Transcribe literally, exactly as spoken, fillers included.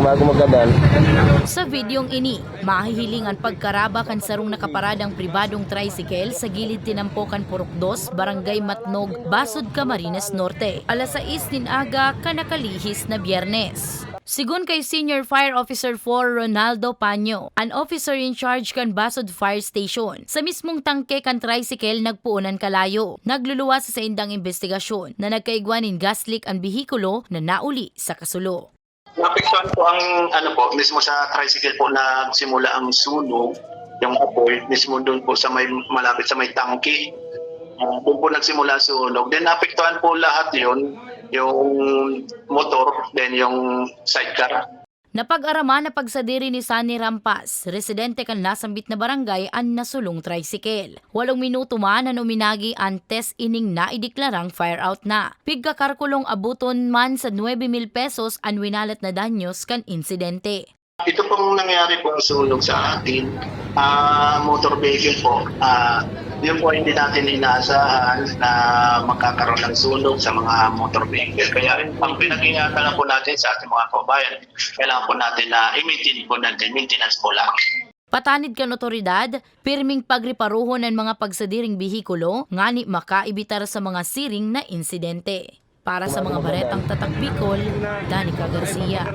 Bago magadan. Sa videong ini, mahihiling an pagkaraba kan sarong nakaparadang pribadong tricycle sa gilid tinampo kan Purok Dos, Barangay Matnog, Basud, Camarines Norte, alas sais nin aga kan nakalihis na Biyernes. Sigon kay Senior Fire Officer four Ronaldo Paño, an officer in charge kan Basud Fire Station, sa mismong tangke kan tricycle nagpoon an kalayo. Nagluluwas sa saindang imbestigasyon na nagkaigwa nin gas leak an behikulo na nauli sa kasulo. Naapektuhan po ang ano po, mismo sa tricycle po nagsimula ang sunog, yung apoy, mismo doon po sa may malapit sa may tangke. Ah, doon po nagsimula sunog. Then naapektuhan po lahat yon, yung motor, then yung sidecar. Napag-araman na pagsadiri ni Sunny Rampas, residente kan nasambit na barangay, an nasulong tricycle. Walong minuto man an uminagi antes ining naideklarang fire out na. Pigkakarkulong abuton man sa nuebe mil pesos an winalat na danyos kan insidente. Ito pong nangyari pong sunog sa atin, ah, motor vehicle po, ah, yun po hindi natin inaasahan na magkakaroon ng sunog sa mga motor vehicle. Kaya ang pinag-ingatan na po natin sa ating mga kababayan, kailangan po natin na i-maintain po natin, maintenance po lang. Patanid kan otoridad, pirming pagreparohon an mga pagsadiring behikulo ngani makaibitar sa mga siring na insidente. Para sa mga baretang Tatak Bicol, Danica Garcia.